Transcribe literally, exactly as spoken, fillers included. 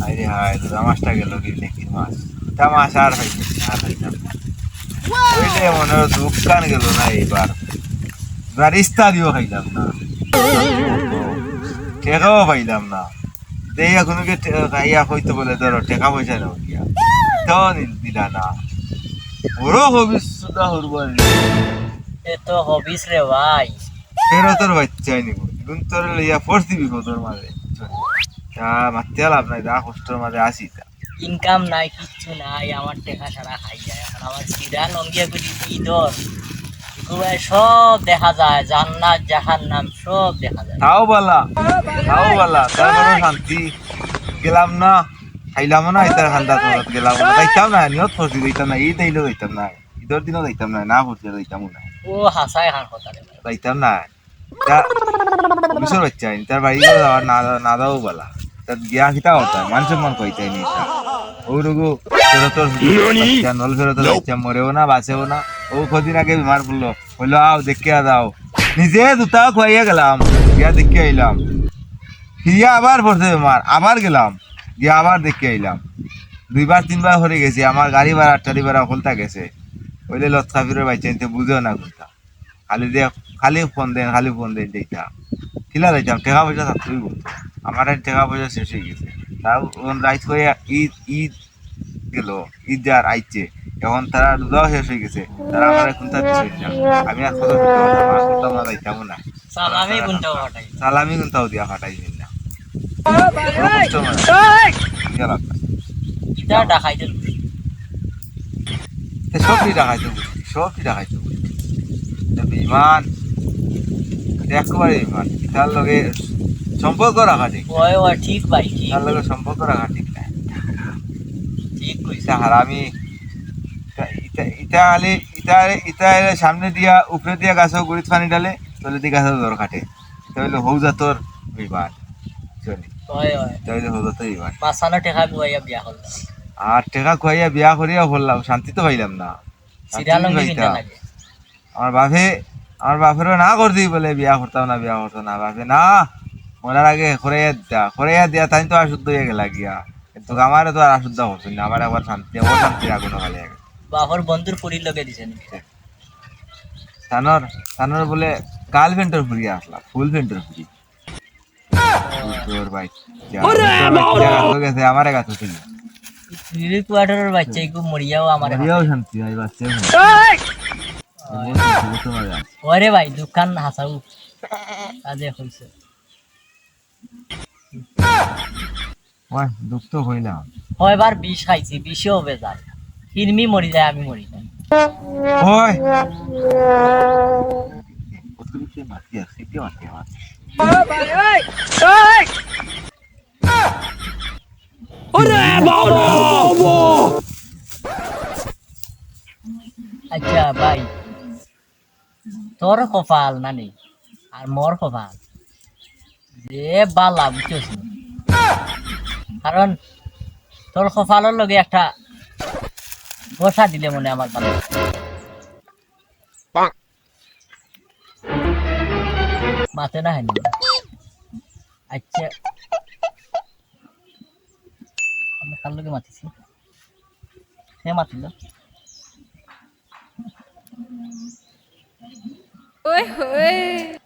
আরে হায়, রোজা মাসটা গেল কি নেকির মাস। রোজা মাস আর খাইতাম না, আর খাইতাম না। অইলে মনে অয় দুঃখখান গেল না এইবার। এবার ইস্তা দিও খাইলাম না, টেকাও পাইলাম না। দেইয়া কুনুকে টে-, ইয়া কইতো বলে, "ধরো, টেকা পয়সা নেও গিয়া।" তো নি-, দিলা না। বড় হবিস সুদা হরবার। এ তো হবিস রে ভাই। ফেরতর বাচ্চাই নিব। গুন্তরে লইয়া পড়ছি বিপদর মাঝে। তা মাতিয়া লাভ নাই, যা কষ্টর মাঝে আছি তা। ইনকাম নাই, কিচ্ছু নাই, আমার টেকা সারা খাই যায়। এখন আমার সিরা লঙ্গিয়া গুলি কি দর? ইগু ভাই সব দেখা যায়, জান্নাত, জাহান্নাম সব দেখা যায়। তাও বালা, তাও বালা, তারপরে শান্তি। গেলাম না, খাইলাম না, ইতার খান্দাত গেলাম না, যাইতাম না, নিয়ত করছি যাইতাম না, ঈদ আইলেও যাইতাম না, ঈদর দিনও যাইতাম না, না করছি, যাইতাম না। ও হাসায় খান কথা রে ভাই। যাইতাম না। তা পুলিশর বাচ্চা আইন, তার বাড়ি ঘর যাওয়ার না, না যাওয়া বালা। তার গিয়া কিতা করতা, মান সম্মান কইতে নি তা। ও রুগু, ফেরতর বাচ্চা, নল ফেরতর বাচ্চা, মরেও না, বাঁচেও না। ও কদিন আগে বিমার পড়লো, কইলো, "আও, দেখিয়া যাও।" নিজে জুতা খুয়াইয়া গেলাম, গিয়া দেখিয়া আইলাম। ফিরিয়া আবার পড়ছে বিমার, আবার গেলাম, গিয়া আবার দেখিয়া আইলাম। দুইবার তিনবার করে গেছি, আমার গাড়ি ভাড়া, টাড়ি ভাড়া হকলতা গেছে। অইলে লতকাফিরর বাচ্চা আইন তে বুঝেও না কুনতা। খালি দিয়া, খালি ফোন দেইন, খালি ফোন দেইন, দেইতা। কিলা যাইতাম, টেকা পয়সা থাকতই বলতো। আমার আর টেকা পয়সা শেষ অই গেছে। তাও অখন রাইত করে ঈদ, ঈদ গেল, ঈদ যার আইছে। অখন তারা রোজাও শেষ অই গেছে। তারা আমারে কুনতা দিছইন না। আমি আর কত দিতাম না, আর কত আমরা যাইতামও না। সালামি কুনতাও ফাটাই। সালামি কুনতাও দিয়া ফাটাইছইন না। বড় কষ্ট মানে। এই! ইয়া লাগবে। ইটা ডাকাইতে লুটে। এ সবই ডাকাইতে লুটে, সবই ডাকাইতে লুটে। এ বেঈমান। এ একেবারে বেঈমান। তার লগে সম্পর্ক রাখা ঠিক। ওই, ওই, ঠিক ভাই, ঠিক। তার লগে সম্পর্ক রাখা ঠিক না। ঠিক কইছে। ইটা হারামি। ইটা, ইটা, ইটা আলে, ইটা, ইটা আলে সামনে দিয়া, উপরে দিয়া গাছো গুড়িত পানি ঢালে, তলে দিয়া গাছো জড় কাটে। ইটা অইলো হউ জাতর বেঈমান। বুঝছো নি? ওই, ওই। ইটা অইলো হউ জাতর বেঈমান। মাঝখানো টেকা খুয়াইয়া বিয়া করলাম। আর টেকা খুয়াইয়া বিয়া করিয়া করলাম, শান্তি তো পাইলাম না। শান্তি সিরিয়াল লঙ্গি পাইতাম। কিনতে লাগে। আমার বাপে, আমার বাপেরও না করছি বলে বিয়া করতাম না, বিয়া করতাম না। বাপে না, মরার আগে করাইয়া দিতা, করাইয়া দিয়া তাইন তো আর শুদ্ধ অইয়া গেলা গিয়া। কিন্তু আমারে তো আর শুদ্ধ করছইন না, আমার একবার শান্তি, অশান্তি আগুন ফালে গেল। বাপর বন্ধুর ফুরির লগে দিছে নি? তানর, তানর বলে গার্লফ্রেন্ডর ফুরি আসলা, ফুল ফ্রেন্ডর ফুরি। তোর ভাই। ওরে বাবা! গেছে, আমারে গাছ উঠে গেছে। রিলিফ কোয়ার্টারের বাচ্চা, এগু মরিয়াও আমার মরিয়াও হাতে। শান্তি নাই, বাচ্চাও শান্তি। এই! ওই। ওরে ভাই, দোকান হাসাউ। কাজে কইছে। ওই, দুঃখ তো হইলাম। কয়বার বিষ খাইছি, বিষেও বেজার। কিরমি মরি যায়, আমি মরি যাই। ওই। কত কিছু মাতি আছে, কি মাতি আমার? ওরে বাবা! আচ্ছা ভাই, তোর কপাল নানি, আর মোর কপাল যে বালা, বুঝছস নি? কারণ তোর কপালর লগে একটা ঘষা দিলে মনে আমার ভালা লাগে। মাতে না হেন। আচ্ছা, আমি কার লগে মাতিছি? হে মাতিল। ওই, ওই।